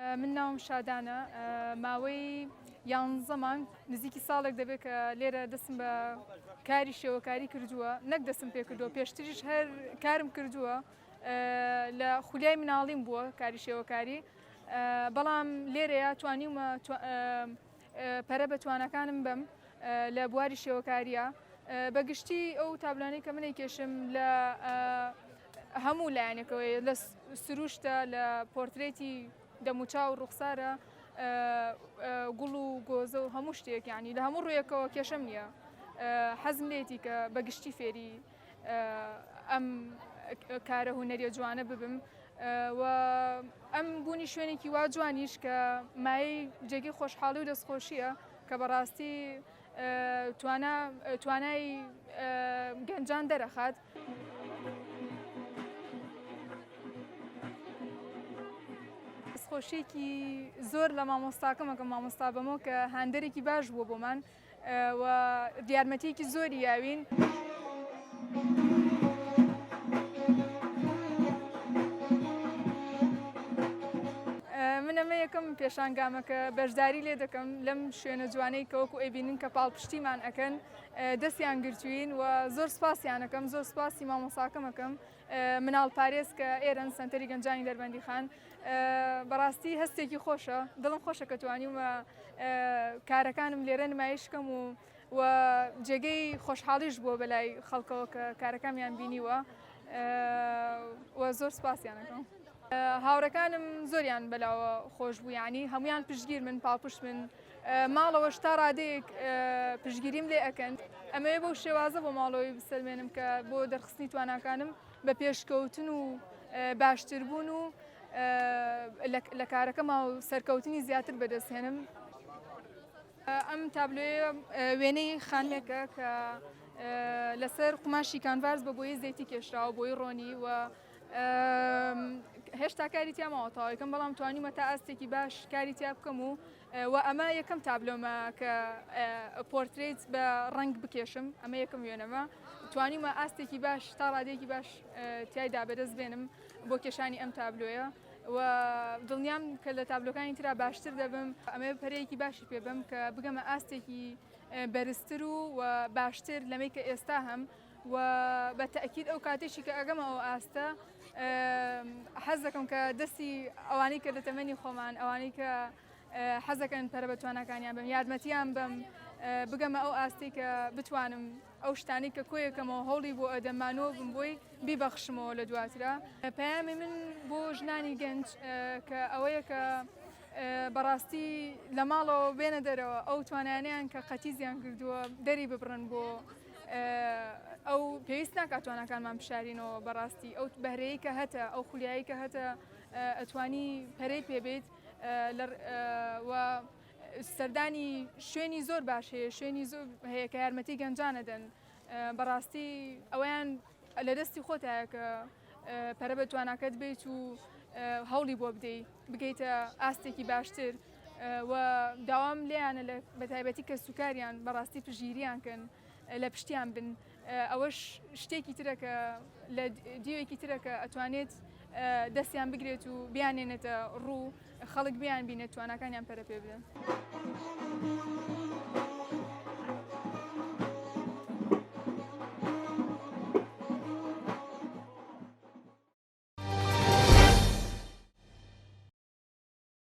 من ناوم شادانە ماوەی یانزە مانگ نزیکی ساڵێک دەبێت کە لێرە دەستم بە کاری شێوەکاری کردووە نەک دەستم پێ کردووە پێشتریش هەر کارم کردووە لە خولیای مناڵیم بووە کاری شێوەکاری بەڵام لێرەیە توانیومە پەرە بە توانەکانم بەم لە بواری شێوەکاریە بە گشتی ئەو تابلۆانەی کە منەی کێشم لە هەموو لایەنێکەوەی لە سروشتە لە پۆرترێتی دەموچاو ڕوخسارە گوڵ و گۆزە و هەموو شتێک ینی لە هەموو ڕوویەکەوە کێشەم نییە حەزم لێتی کە بە گشتی فێری ئەم کارە هونەریە جوانە ببم و ئەم بوونی شوێنێکی وا جوانیش کە مایەی جێگەی خۆشحاڵی و دەستخۆشیە کە بەڕاستی توانا توانای گەنجان دەرەخات. دەستخۆشیەکی زۆر لە مامۆستاکەم ئەکەم مامۆستا بەمۆ کە هاندەرێکی باش بووە بۆمان و یارمەتیەکی زۆری یاوین. من ئەمە یەکەم پێشانگامە کە بەشداری لێ دەکەم لەم شوێنە جوانەی کە وەکو ئەیبینن کە پاڵپشتیمان ئەکەن دەستیان گرتوین و زۆر سپاسیانەکەم زۆر سپاسی مامۆساکەم ئەکەم مناڵ پارێز کە ئێرەن سەنتەری گەنجانی دەربەندیخان بەڕاستی هەستێکی خۆشە دڵم خۆشە کە توانیومە کارەکانم لێرە نمایش کەم و و جێگەی خۆشحاڵیش بووە بەلای خەڵکەوە کە کارەکانیان بینیوە و زۆر سپاسیانەکەم. هاوڕێکانم زۆریان بەلاوە خۆش بوو یعنی هەمویان پشتگیر من پاڵپشت من ماڵەوەش تا ڕادەیەک پشتگیریم لێ ئەکەن ئەمەوێ بەو شێوازە بۆ ماڵەوەی بسەلمێنم کە بۆ دەرخستنی تواناکانم بە پێشکەوتن و باشتربوون و لە کارەکەما و سەرکەوتنی زیاتر بەدەستهێنم. ئەم تابلۆیە وێنەی خانمێکە کە لەسەر قوماشی کانڤاس بە بۆیەی زەیتی کێشراوە بۆی ڕۆنی و هێشتا کاری تیا ماوە تەواویکەم بەڵام توانیومە تا ئاستێکی باش کاری تیا بکەم و و ئەمە یەکەم تابلۆمە کە پۆرترێت بە ڕەنگ بکێشم ئەمە یەکەم وێنەمە توانیومە ئاستێکی باش تا ڕادەیەکی باش تیایدا بەدەست بێنم بۆ کێشانی ئەم تابلۆیە و دڵنیام کە لە تابلۆکانی ترا باشتر دەبم ئەمە پەرەیەکی باشی پێ بم کە بگەمە ئاستێکی بەرزتر و و باشتر لەمەی کە ئێستا هەم و بە تەئکید ئەو کاتێکی کە ئەگەمە ئەو ئاستە حەز دەکەم کە دەستی ئەوانەی کە لە تەمەنی خۆمان ئەوانەی کە حەزەکەن پەرە بە تواناکانیان بم یارمەتیان بم بگەمە ئەو ئاستی کە بتوانم ئەو شتانی کە کۆیەکەمەوە هەوڵی بۆ ئەدەمانەوە بم بۆی بیبەخشمەوە لە دواترا پەیامی من بۆ ژنانی گەنج کە ئەوەیە کە بەڕاستی لە ماڵەوە بێنە دەرەوە ئەو توانایانیان کە قەتیزیان کردووە دەری ببڕن بۆ ئەو پێویست ناکات تواناکانمان بشارینەوە بەڕاستی ئەو بەهرەیە کە هەتە ئەو خولیایی کە هەتە ئەتوانی پەرەی پێبیت و سەردانی شوێنی زۆر باش هەیە شوێنی زۆر هەیە کە یارمەتی گەنجانە دەن بەڕاستی ئەویان لە دەستی خۆتایە کە پەرە بە تواناکەت بیت و هەوڵی بۆ بدەیت بگەیتە ئاستێکی باشتر و داوام لێیانە لە بەتایبەتی کەسوکاریان بەڕاستی پشتگیریان کەن لە پشتیان بن ئەوەش شتێکی ترە کە لە دیوێکی ترە کە ئەتوانێت دەستیان بگرێت و بیانێنێتە ڕوو خەڵک بیان بینێت تواناکانیان پەرە پێ بدەن.